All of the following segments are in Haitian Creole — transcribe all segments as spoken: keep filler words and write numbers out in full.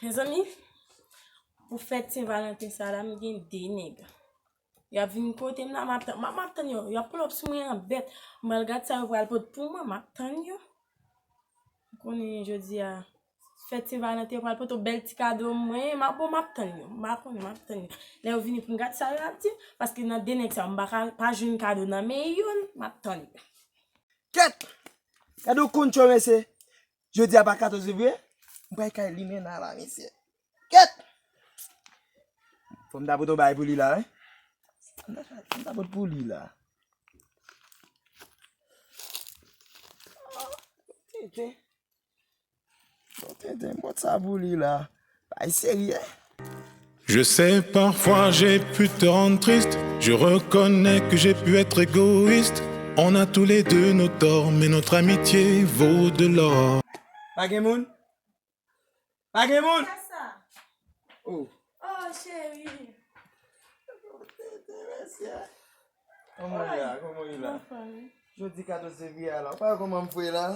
Mezanmi, pou fèt Sen Valanten sa la, m gen de nèg. Y ap vin kote m la, m ap tann, m ap, m ap tann yo. Y ap pull up sou mwen an bèt. M pral gad sa yo pral pot pou mwen, m ap tann yo. Ou konnen jodi a, fèt Sen Valanten, yo pral pote bèl ti kado mwen, m ap, bon, m ap tann yo. M pa konnen, m ap tann yo. Lè yo vini pou m gad sa yo ap di, paske nan de nèg sa yo, m pa ka pa jwenn kado nan men youn, m ap tann yo. Kèt! Gade yon koncho, mesye. Jodi a pa katòz fevriye, m pral kay limena la, mesye. Kèt! Fò m ta pote yon bagay pou li la, wi. Fò m ta, fò m ta pote pou li la. Tenten. Bon, tenten, m pote sa pou li la. Bagay serye. Je sais, parfois j'ai pu te rendre triste. Je reconnais que j'ai pu être égoïste. On a tous les deux nos torts, mais notre amitié vaut de l'or. Pa gen moun? Pa gen moun? Kisa? Oh. Oh, cheri. Tenten, mesye. Kòman w ye la? Kòman w ye la? Anfòm. Jodi katòz fevriye a la, ou pa wè kòman m fre la?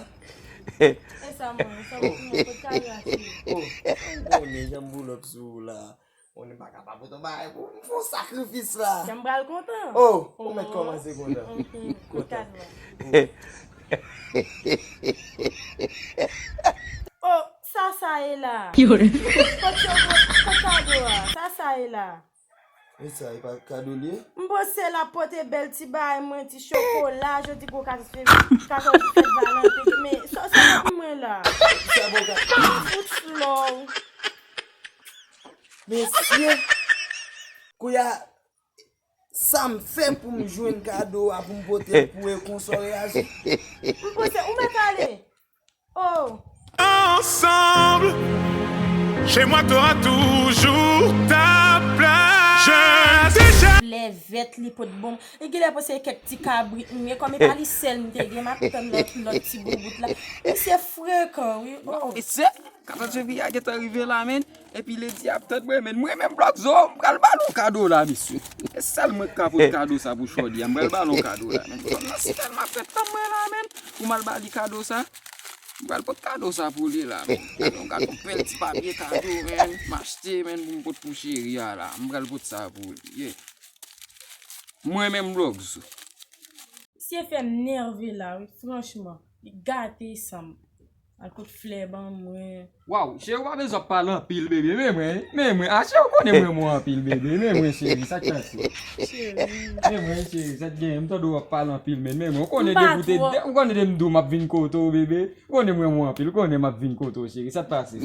E sa mwen, sa mwen, mwen, kot kado a, cheri? Oh, ou konnen jan m pull up sou ou la. Konnen m pa ka pa pote yon bagay pou m fè yon sakrifis la. Jan m pral kontan. Oh, ou mèt kòmanse kontan. Ok, kot kado a? Oh, sa sa ye la? Kot yo, kot kado a? Sa sa ye la? E sa, e pa kado l ye? M panse l ap pote bèl ti bagay mwen, ti chokola, jodi gwo katòz fevriye, katòz fèt Valanten, men sa, sa pou mwen la. Sa bon ka- Fout slow. Mesye, kounye a, sa m fè pou m jwenn kado a, pou m pote l pou e konsa w reyaji? M panse, ou mèt ale. Oh. Ensemble, chez moi t'auras toujours ta place. Je t'ai ja- Flè vèt li pot bon. E genlè panse kèk ti kabrit m ye, kòm e pa li sèl m te gen, m ap tann lòt, lòt ti boubout la. Misye frekan, wi. Oh. Mesye, katòz fevriye a gentan rive la, menn. Epi ledi ap tann mwen, menn. Mwen menm Blòkzo, m pral ba l yon kado la, mesye. E sèl mwen k ka pote kado sa pou Shorty a. M pral ba l yon kado la, menn. Fanm nan si tèlman ap fè tann mwen la, menn. Pou m al ba li kado sa. M pral pot kado sa pou li la, menn. Gade yon, gade yon bèl ti papye kado, menn. M achte, menn, pou m pot pou cheri a la. M pral pot sa pou li. Yeah. Mwen menm Blòkzo. Misye fè m nève la, wi, franchman. Li gate san m. Al pot flè ban mwen. Waw, cheri, ou pa bezwen ap pale anpil, bebe. Men mwen, men mwen. A, cheri, ou konnen m renmen w anpil, bebe. Men mwen, cheri, sa k pase? Cheri. Men mwen, cheri, sa k genyen? M tande w ap pale anpil, men, men mwen. Ou konnen depi w te, ou konnen depi m di w m ap vin kote w, bebe. Ou konnen m renmen w anpil, ou konnen m ap vin kote w, cheri. Sa k pase?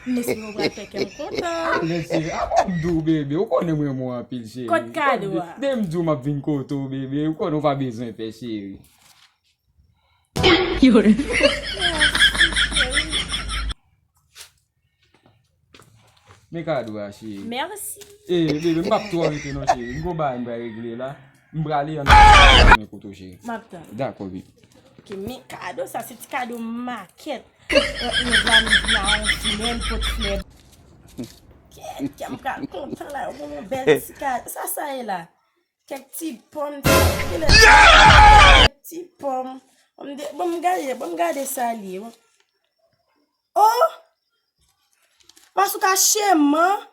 M espere w pral fè kè m kontan. Men cheri, a bon m di w, bebe, ou konnen m renmen w anpil, cheri. Kot kado a? Depi m di w m ap vin kote w, bebe, ou konnen w pa bezwen pè, cheri. Men kado a, cheri. Mèsi. E, bebe, m p ap twò rete non, cheri. M gon bagay m pral regle la. M prale, ann tounen kote w, cheri. M ap tann. Dakò, bebe. Ok, men kado sa, se ti kado makèt. Yon, yon zanmi vin a yon ti lè, l pot flè. Kèt, kè m pral kontan la, yo ban m yon bèl ti kado. Sa, sa ye la? Kèk ti pòm, kèk ti pòm. Bon, m de-, bon, m gade, bon, m gade sa li ye. Oh! Masuka cheman.